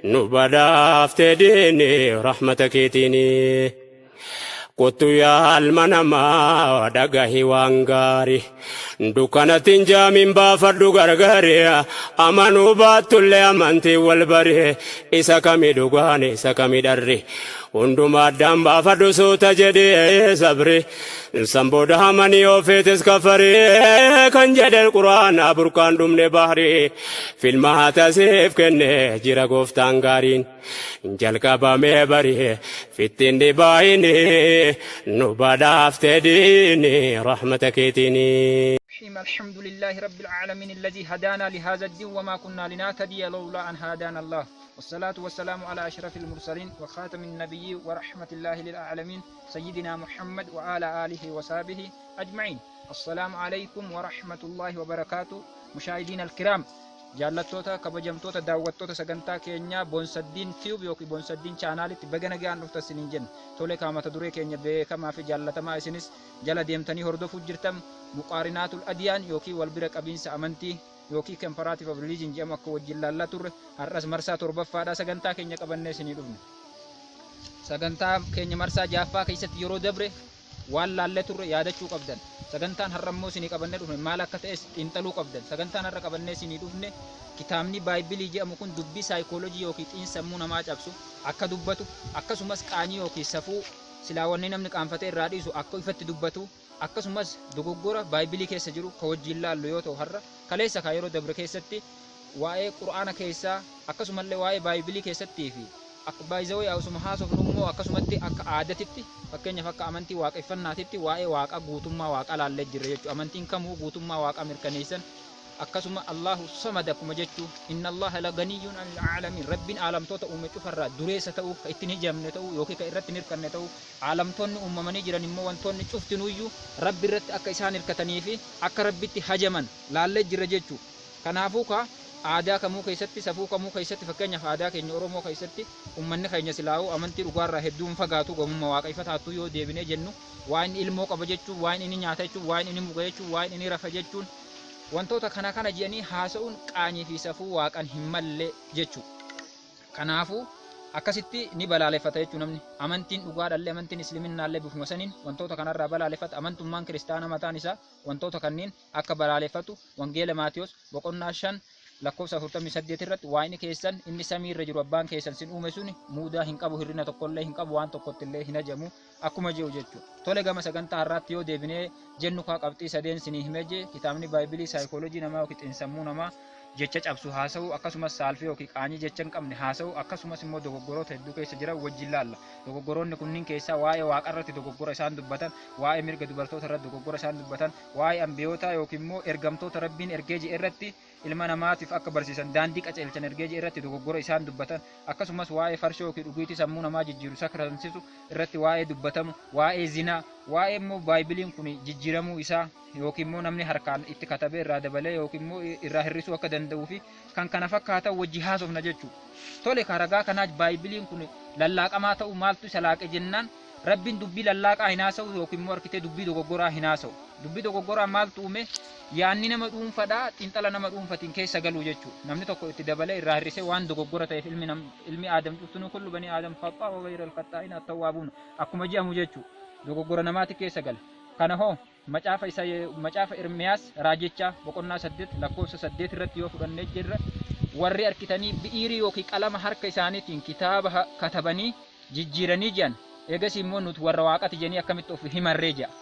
Nu badhaafte diini rahmata keetiini. Kottu yaa ilma namaa, dhagahi waan gaari. Dukkanatti hin jaamin, baafadhu gargaari. Amanuu baattullee amantii wal bari. Isa kami dhugaan, isa kami dharri? Hundumaa addaan baafadhu, suuta jedhee sabri. San booda amanii, yoo feetes kafari. Kan jedhe Quraana burqaan dhumne bahri. Filmaata siif kenne jira gooftaan gaariin. Jalqabamee bari fittiin dhibaayini, nu badhaafte diini rahmata keetiini. الحمد لله رب العالمين الذي هدانا لهذا الدين وما كنا لنهتدي لولا أن هدانا الله، والصلاة والسلام على أشرف المرسلين وخاتم النبيين ورحمة الله للعالمين سيدنا محمد وعلى آله وصحبه أجمعين. السلام عليكم ورحمة الله وبركاته. مشاهدين الكرام، jaallattoota, kabajamtoota daawwattoota sagantaa keenyaa Boonsaddiin Tube yookiin Boonsaddiin chaanaalitti, baga nagaan dhuftan isiniin jenna. Tole, kaamata duree keenya beekamaa fi jaallatamaa isinis jala deemtanii hordofuu jirtan, muqaarinaatul adiyaan yookiin wal bira qabiinsa amantii yookiin comparative of religion jedhamu akka wajjin laallaa turre, har'as marsaa torbaffaadhaa sagantaa keenya qabannee isinii dhufne. Sagantaa keenya marsaa jaaffaa keessatti yeroo dabre waan laallee turre yaadachuu qabdan. Sagantaan har'a immoo isinii qabannee dhufne maal akka ta'es xiinxaluu qabdan. Sagantaan har'a qabannee isinii dhufne, kitaabni Baayibilii jedhamu kun dubbii saayikoolojii yookiin xiinsammuu namaa cabsu akka dubbatu, akkasumas qaanyii yookiin safuu silaa wanni namni qaanfatee irraa dhiisu akka ifatti dubbatu, akkasumas dogoggora Baayibilii keessa jiru ka wajjin laallu yoo ta'u, har'a kaleessa kaa yeroo dabre keessatti waa'ee Qur'aana keessaa, akkasumallee waa'ee Baayibilii keessattii fi akka baay'izawee osuma haasofnu immoo, akkasumatti akka aadatitti, fakkeenyaaf akka amantii waaqeffannaatitti, waa'ee Waaqa, guutummaa Waaqaa laallee jirra jechuudha. Amantiin kamuu guutummaa Waaqaa mirkaneessan, akkasuma Allahu Samad akkuma jechuu, inna Allaha la ganiyyun anil aalamiin, Rabbiin aalamtoota uume cufarraa dureessa ta'uu, ka ittiin hijamne ta'uu yookiin ka irratti hin hirkanne ta'uu, aalamtoonni uumamanii jiran immoo wantoonni cuftinuyyuu Rabbi irratti akka isaan hirkatanii fi akka Rabbitti hajaman laallee jirra jechuu. Kanaafuu kaa aadaa kamuu keessatti, safuu kamuu keessatti, fakkeenyaaf aadaa keenya Oromoo keessatti, ummanni keenya silaa'uu amantii dhugaarraa hedduun fagaatu, gamumma waaqeffataattuu yoo deebinee jennu, waan inni ilmoo qaba jechuun, waan inni nyaata jechuun, waan inni muga jechuun, waan inni rafa jechuun, wantoota kana kana jedhanii haasa'uun qaanyii fi safuu Waaqan hin malle jechuudha. Kanaafuu akkasitti ni balaaleffata jechuun namni amantiin dhugaadhallee, amantiin Isliminnaallee bifuma saniin wantoota kanarraa balaaleffata. Amantummaan Kiristaana mataan isaa wantoota kanneen akka balaaleffatu, Wangeela Maatiyos boqonnaa 5 lakkoofsa 48 irratti, "Waaqni keessan inni samii irra jiru, abbaan keessan sin uume suni muudaa hin qabu, hirrina tokkollee hin qabu, waan tokkotti illee hin hajamu," akkuma jiru jechuudha. Tole, gama sagantaa har'aatti yoo deebinee jennu, kaa qabxii sadeen sinii himee jee, kitaabni Baayibilii saayikoolojii namaa yookiin xiinsammuu namaa jecha cabsu haasa'u, akkasumas saalfii yookiin qaanyii jecha hin qabne haasa'u, akkasumas immoo dogoggoroota hedduu keessa jiran wajjin laalla. Dogoggoroonni kunniin keessaa waa'ee Waaqa irratti dogoggora isaan dubbatan, waa'ee mirga dubartoota irratti dogoggora isaan dubbatan, waa'ee ambiyootaa yookiin immoo ergamtoota Rabbiin ergee ji'e irratti, ilma namaatiif akka barsiisan, daandii qaceelchan ergee ji'e irratti dogoggora isaan dubbatan, akkasumas waa'ee farshoo yookiin dhugiitii sammuu namaa jijjiiru, sakransisu irratti waa'ee dubbatamu, waa'ee zinaa, waa'ee immoo Baayibiliin kun jijjiiramuu isaa yookiin immoo namni harkaan itti katabee irraa dabalee yookiin immoo irraa hir'isuu akka danda'uu fi kan kana fakkaatan wajji haasofna jechuudha. Tole, ragaa kanaa Baayibiliin kun lallaaqamaa ta'uu maaltu isa laaqe jennaan, Rabbiin dubbii lallaaqaa hin haasa'u yookiin immoo harkitee dubbii dogoggoraa hin haasa'u. Dubbii dogoggoraa maaltu uume? Yaanni nama dhuunfadhaa, xiinxala nama dhuunfatiin keessa galuu jechuudha. Namni tokko itti dabalee irraa hir'isee waan dogoggora ta'eef, ilmi Aadam cuftunuu kullu banii Aadam khaxaa wa ghayra al-khaxaa'ina at-tawwaabuun akkuma jedhamu jechuudha. Dogoggora namaati keessa gala. Kana hoo macaafa isa macaafa Ermiyaas raajichaa boqonnaa 8 lakkoofsa 8 irratti yoo fudhannee jirra, warri harkitanii bi'iirii yookiin qalama harka isaaniitiin kitaaba katabanii jijjiiranii ji'an, eegasii immoo nuti warra Waaqati jedhanii akkamitti of himarree jedha.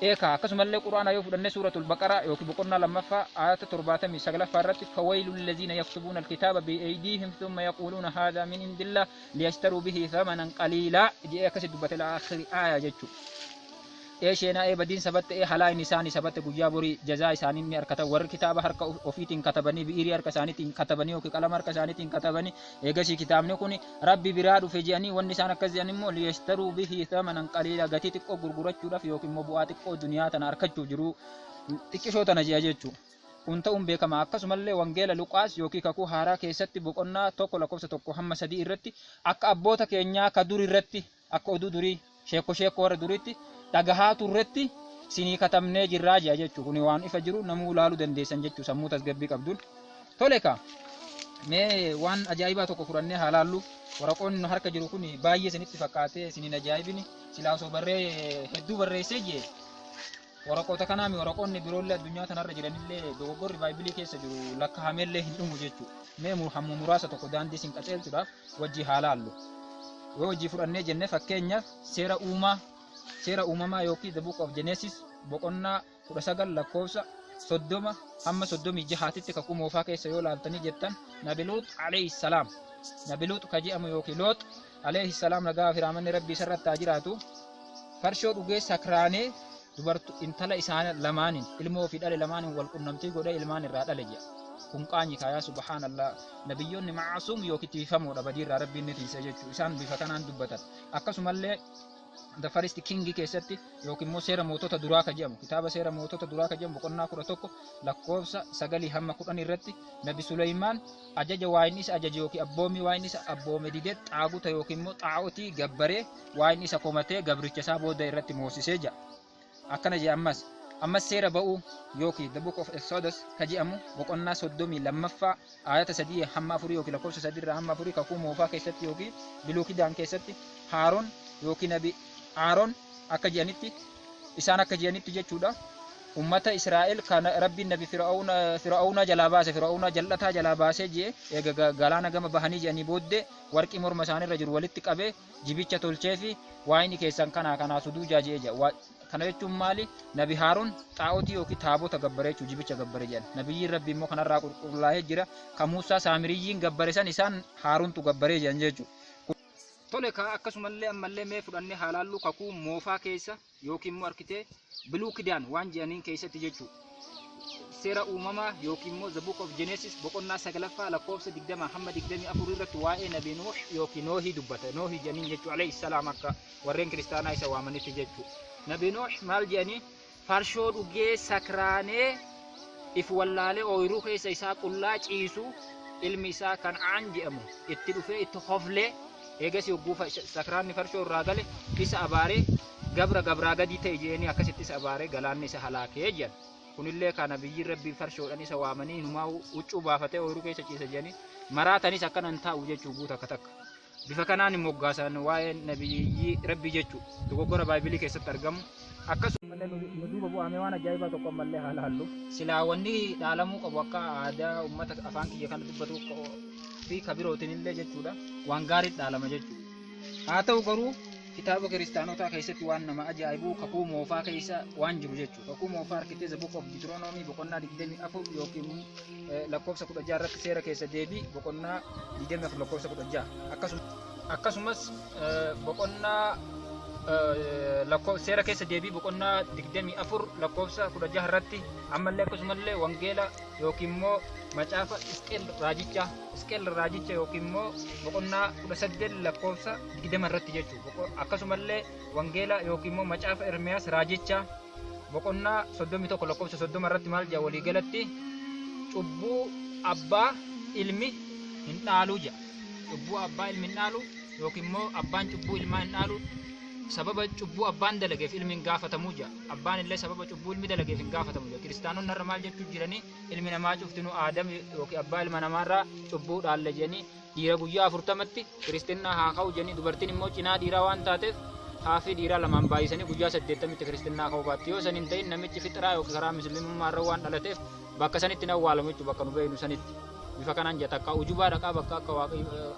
Eekaa akkasumallee Quraana yoo fudhannee, Suuratul Baqaraa yookiin boqonnaa lammaffaa ayata 79ffaa irratti, "Fawaylul laziina yaktubuuna alkitaaba bi'aydiihim thumma yaquuluuna haadhaa min indillah liyashtaruu bihi thamanan qaliilaa" jedhee akkasitti dubbate, ila aakhiri aaya jechuudha. Ee sheenaa, ee badiin sabatte, ee halaa inni isaanii sabatte, guyyaa borii jazaa isaanii ni argatan warri kitaaba harka ofiitiin katabanii, bi'iirii harka isaaniitiin katabanii yookiin qalama harka isaaniitiin katabanii, eegasii kitaabni kun Rabbi biraa dhufe jedhanii. Wanni isaan akkas jedhan immoo liyashtaruu bihi thamanan qaliila, gatii xiqqoo gurgurachuudhaaf yookiin immoo bu'aa xiqqoo duniyaa tana argachuuf jiru xiqqishoo tana jedha jechuudha. Kun ta'uun beekama. Akkasumallee Wangeela Luqaas yookiin Kakuu Haaraa keessatti boqonnaa 1 lakkoofsa 1 hamma 3 irratti, akka abboota keenyaa ka dur irratti, akka oduu durii sheekko sheekko warra duriitti dhagahaa turretti sinii katabnee jirraa jedha jechuudha. Kuni waan ifa jiru, namuu ilaaluu dandeessan jechuudha sammuu tasgabbii qabduun. Tole kaa. Mee waan ajaa'ibaa tokko fudhannee haa laallu. Waraqoonni nu harka jiru kun baay'ee isinitti fakkaatee isin hin ajaa'ibini. Silaa osoo barree hedduu barreessee jee waraqoota kanaami waraqoonni biroollee addunyaa tanarra jiranillee dogoggorri baaybilii keessa jiru lakkaa'ameellee hin dhumu jechuudha. Mee hamma muraasa tokko daandii isin qaceelchuudhaaf wajjii haa laallu. Yoo wajjii fudhannee jenne, fakkeenyaaf seera uumaa, seera uumamaa yookiin The Book of Genesis boqonnaa 19 lakkoofsa 30 hamma 36tti kakuu moofaa keessa yoo laaltanii jettan, Nabi Luut alayhi salaam, Nabi Luut ka jedhamu yookiin Loot alayhi salaam, nagaa fi raamanni Rabbii isarratti haa jiraatu, farshoo dhugee sakraanee dubartu intala isaa lamaaniin, ilmoo fi dhale lamaaniin wal qunnamtii godhee ilmaan irraa dhale jedha. Kun qaanyi kaayaa, subhaanallah. Nabiyyoonni ma'asuum yookiin tiifamoodha, badiirraa Rabbiin ni tiisa jechuudha. Isaan bifa kanaan dubbatan. Akkasumallee The First King keessatti yookiin immoo seera mootota duraa ka jedhamu, kitaaba seera mootota duraa ka jedhamu boqonnaa 11 lakkoofsa 9 hamma 10 irratti, Nabi Suleymaan ajaja waan isa ajaje yookiin abboomii waan isa abboome didee xaaguta yookiin immoo xaa'otii gabbaree waan isa komatee gabricha isaa booda irratti moosisee jedha. Akkana jedha ammas. Ammas seera ba'uu yookiin The Book of Exodus ka jedhamu boqonnaa 32ffaa aayata 3 hamma 4 yookiin lakkoofsa 3 irraa hamma 4 kakuu moofaa keessatti yookiin biluu kidaan keessatti, Haaron yookiin Nabi Aaron akka jedhanitti, isaan akka jedhanitti jechuudha. Ummata Israa'el kan Rabbiin Nabi Fir'aawna jalaa baase, Fir'aawna jal'ataa jalaa baasee jee eega galaana gama bahanii jedhanii booddee warqii morma isaaniirra jiru walitti qabee jibicha tolchee fi waayini keessan kanaa kanaa suduujaa jee jedha. Kana jechuun maali? Nabi Haaruun xaa'otii yookiin taabota gabbare jechuun jibicha gabbare jedhan. Nabiyyiin Rabbi immoo kanarraa qulqullaa'ee jira. Kan Muusaa Saamiriyyiin gabbare san isaan Haaruuntu gabbaree jedhan jechuudha. Tole kaa, akkasumallee ammallee mee fudhannee haa laallu kakuu moofaa keessa yookiin immoo arkitee biluu kidaan waan jedhaniin keessatti jechuudha. Seera uumamaa yookiin immoo The Book of Genesis boqonnaa 9ffaa lakkoofsa 20 hamma 24 irratti waa'ee Nabi Nuuh yookiin Noohii dubbata. Noohii jedhaniin jechuudha, alayhi salaam, akka warreen kiristaanaa isa waamanitti jechuudha. Nabi Nuuh maal jedhanii? Farshoo dhugee sakraanee if wallaalee ooyiruu keessa isaa qullaa ciisu ilmi isaa Kan'aan jedhamu itti dhufee itti hoflee, eegas yogguu sakraanni farshoo irraa gale isa abaaree, gabra gabraa gadii ta'e jedhanii akkasitti isa abaaree galaanni isa halaakee jedhan. Kunillee kana biyyi Rabbii farshoodhaan isa waamanii inumaa huccuu baafatee ooyiruu keessa ciisa jedhanii maraatanis akkana hin taa'u jechuu guuta akka takka. Bifa kanaan moggaasan waa'ee nabiyyii Rabbii jechuu dogoggora baaybilii keessatti argamu. Akkasuma nu duuba bu'amee waan ajaa'ibaa tokko ammallee haa laallu. Silaa wanni dhaalamuu qabu akka aadaa uummata afaan kiyya kana dubbatu fi kabirootiin illee jechuudha, waan gaarii dhaalama jechuudha. Haa ta'u garuu kitaaba kiristaanotaa keessatti waan nama ajaa'ibu kakuu moofaa keessa waan jiru jechuudha. Kakuu moofaa harkitee The Book of Deuteronomy boqonnaa 24 yookiin lakkoofsa 16 irratti, seera keessa deebii boqonnaa 24 lakkoofsa 16, akkasumas boqonnaa seera keessa deebii boqonnaa 24 lakkoofsa 16 irratti, ammallee akkasumallee wangeela yookiin immoo macaafa Isqeel raajicha, Isqeel raajicha yookiin immoo boqonnaa 18 lakkoofsa 20 irratti jechuudha. Akkasumallee wangeela yookiin immoo macaafa Ermiyaas raajicha boqonnaa 31 lakkoofsa 30 irratti maal jedha? Waliigalatti cubbuu abbaa ilmi hin dhaaluu jedha. Cubbuu abbaa ilmi hin dhaalu yookiin immoo abbaan cubbuu ilmaa hin dhaalu, sababa cubbuu abbaan dalageef ilmi hin gaafatamuu jedha. Abbaan illee sababa cubbuu ilmi dalageef hin gaafatamu jedha. Kiristaanonni har'a maal jechuu jiranii? Ilmi namaa cuftinuu Aadam yookiin abbaa ilma namaarraa cubbuu dhaalle jedhanii, dhiira guyyaa 40tti kiristinnaa haa ka'u jedhanii, dubartiin immoo cinaa dhiiraa waan taateef haafii dhiiraa lamaan baay'isanii guyyaa 80tti kiristinnaa ka'uu baatti. Yoo san hin ta'in namichi fixraa yookiin karaa muslimummaa irra waan dhalateef bakka sanitti hin awwaalamu jechuudha, bakka nu beeknu sanitti. Bifa kanaan jira, takka ujubaa dhaqaa bakka akka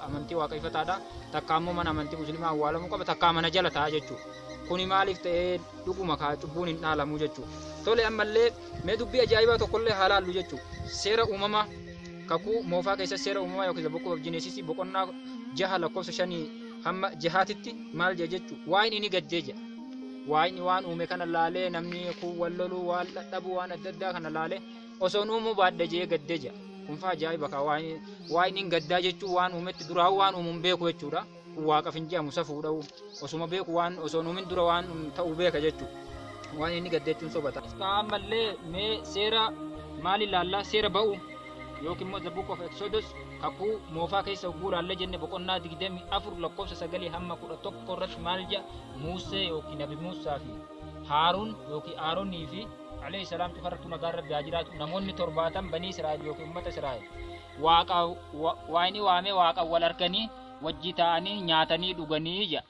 amantii waaqeffataadha, takka ammoo mana amantii muslimaa awwaalamuu qaba, takka mana jala ta'a jechuudha. Kuni maaliif ta'ee? Dhuguma kaa cubbuun hin dhaalamu jechuudha. Tole, ammallee mee dubbii ajaa'ibaa tokkollee haa laallu jechuudha. Seera uumamaa kakuu moofaa keessatti, seera uumamaa yookiin Book of Genesis boqonnaa 6 lakkoofsa 5 hamma 6titti maal jedha jechuudha? Waaqni ni gaddee jedha. Waaqni waan uume kana laalee, namni kun wal loluu, waan dhadhabuu, waan adda addaa kana laalee osoon uumuu baadhe jedhee gaddee jedha. Kun faa ajaa'iba kaa, waaqni hin gaddaa jechuun waan uumetti duraa waan uumu hin beeku jechuudha. Kun waaqaf hin jedhamu, safuudha. Osuma beeku waan osoon uumin dura waan ta'uu beeka jechuudha. Waan inni gadde jechuun sobata. Ammallee mee seera maal ilaallaa? Seera ba'uu yookiin immoo The Book of Exodus kakuu moofaa keessa hogguu ilaallee jenne boqonnaa 24 lakkoofsa 9 hamma 11 irratti maal jedha? Muusee yookiin Nabi Muusaa fi Haaruun yookiin Aaronii fi alayhi salaam cufarrattuu nagaan Rabbi haa jiraatu, namoonni 70 banii Israa'el yookiin uummata Israa'el Waaqa waayini waamee waaqa wal arganii wajji ta'anii nyaatanii dhuganii jedha.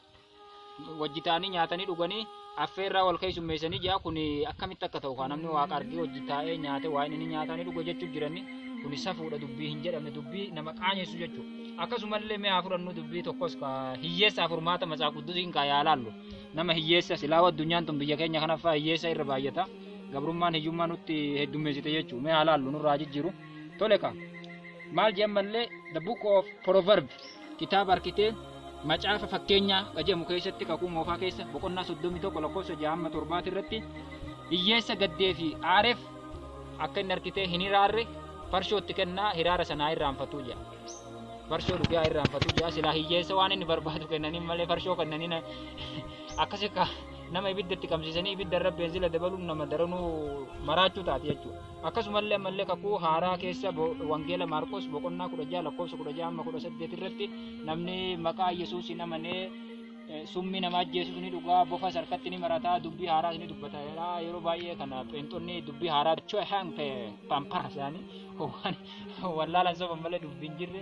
Wajji ta'anii nyaatanii dhuganii affeerraa wal keessummeessanii jedha. Kun akkamitti akka ta'u kan namni waaqa argee wajji taa'ee nyaate waayini ni nyaatanii dhuga jechuu jiranii kun safuudha, dubbii hin jedhamne, dubbii nama qaanyessu jechuudha. Akkasumallee mee haa fudhannu dubbii tokkos ka hiyyeessa furmaata Matsaaf Quddusiin kaa yaalaallu. Nama hiyyeessa silaa addunyaan tun biyya keenya kanaffaa hiyyeessa irra baay'ata. Gabrummaan hiyyummaa nutti heddummeessite jechuudha. Mee haa laallu, nurraa jijjiiru. Tole ka maal jedhan? The Book of Proverb, kitaaba arkitee macaafa fakkeenyaa jedhamu keessatti, Kakuu Moofaa keessa, boqonnaa 31 lakkoofsa 6 hamma 7 irratti, hiyyeessa gaddee fi aareef akka inni arkitee hin hiraarre farshootti kennaa, hiraara sanaa irraanfatuu jedha. Farshoo dhugaa irraanfatuu jedha. Silaa hiyyeessa waan inni barbaadu kennanii malee farshoo kennanii akkasi nama ibiddatti qabsiisanii ibidda irra beenzila dabaluun nama daranuu maraachuu taati jechuudha. Akkasumallee ammallee Kakuu Haaraa keessa Wangeela Maarqos boqonnaa 16 lakkoofsa 16 hamma 18 irratti, namni maqaa Yesuusiin amanee summii nama ajjeesus ni dhugaa, bofa harkatti ni marataa, dubbii haaraas ni dubbata. Yeroo baay'ee kana pheenxonni dubbii haaraa hang pampara isaanii wallaalan soban malee dubbiin jirre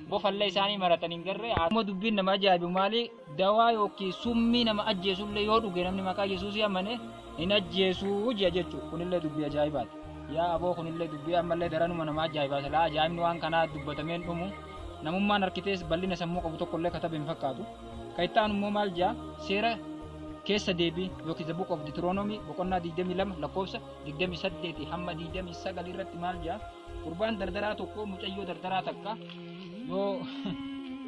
bofallee isaanii maratan hin garre. Ammoo dubbiin nama ajaa'ibu maali? Dawaa yookiin summii nama ajjeesullee yoo dhuge namni maqaa Yesuusii amane hin ajjeesuu ji'a jechuudha. Kunillee dubbii ajaa'ibaati. Yaa aboo, kunillee dubbii ammallee daranuma nama ajaa'ibaa. Silaa ajaa'ibni waan kanaa dubbatameen dhumu, namummaan harkitees bal'ina sammuu qabu tokkollee katabe hin fakkaatu. Kan itti aanu immoo maal jaa? Seera Keessa Deebii yookiin The Book of Deuteronomy boqonnaa 22 lakkoofsa 28 hamma 29 irratti maal jaa? Gurbaan dardaraa tokko mucayyoo dardaraa takka yoo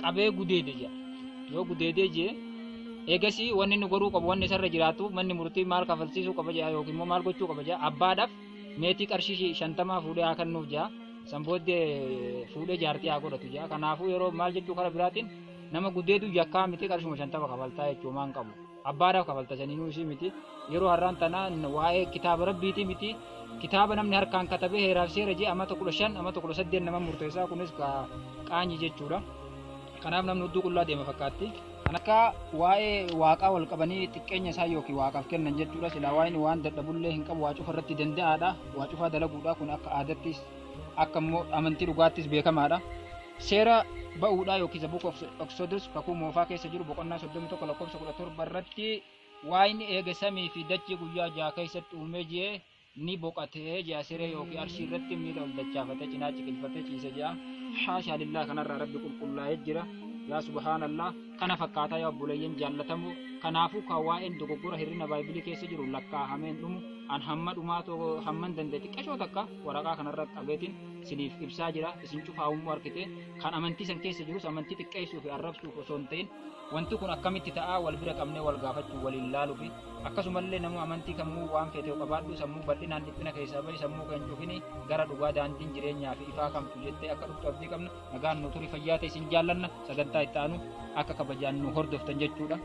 qabee gudeede jaa. Yoo gudeedee jee, eegasii wanni inni godhuu qabu, wanni isarra jiraatu, manni murtii maal kafalsiisuu qaba jaa yookiin immoo maal gochuu qaba jaa? Abbaadhaaf meetii qarshii 50 fuudhee haa kennuuf jaa. San booddee fuudhee jaartii haa godhatu jaa. Kanaafuu yeroo maal jechuu, kara biraatiin nama gudeedu yakkaa miti, qarshuma 50 kafaltaa jechuu maan qabu. Abbaadhaaf kafalta saniinuu isii miti. Yeroo har'aan tanaa waa'ee kitaaba rabbiitii miti. Kitaaba namni harkaan katabee heeraaf seera jee amata 15 amata 18 nama murteessaa, kunis qaanyi jechuudha. Kanaaf namni hudduu qullaa deema fakkaatti. Kan akka waa'ee waaqaa wal qabanii xiqqeenya isaa yookiin waaqaaf kennan jechuudha. Silaa waa'een waan dadhabullee hin qabu, waa cufa irratti danda'aadha. Waa cufaa dalaguudha. Kun akka aadattis akka immoo amantii dhugaattis beekamaadha. Seera Ba'uudhaa yookiin The Book of Exodus, Kakuu Moofaa keessa jiru, boqonnaa 31 lakkoofsa 17 irratti, waa'in eega samii fi dachii guyyaa 6 keessatti uumee ji'ee ni boqatee ji'a, siree yookiin arshii irratti miila ol dachaafatee cinaa ciqilfatee ciise ji'a. Haashaa lillaa, kanarraa Rabbi qulqullaa'ee jira. Yaa subhaanallah, kana fakkaataa yaa obboleeyyan jaallatamoo. Kanaafuu kan waa'een dogoggora hir'ina Baaybilii keessa jiru lakkaa'ameen dhumu, an hamma dhumaa hamman danda'e xiqqashoo takka waraqaa kanarra qabeetiin siniif ibsaa jira. Isin cufaa'ummoo argite kan amantii san keessa jirus amantii xiqqeessuu fi arrabsuuf osoo hin ta'in, wanti kun akkamitti ta'aa wal bira qabnee wal gaafachuu, waliin laaluu fi akkasumallee nama amantii kamuu waan feete qabaadhu, sammuu bal'inaan dhiphina keessaa bahi, sammuu kee hin cufini, gara dhugaa daandiin jireenyaa fi ifaa kamtu jettee akka dhuftu abdii qabna. Nagaan nu turi, fayyaa ta'e, isin jaallanna. Sagantaa itti aanu akka kabajaan nu hordoftan jechuudha.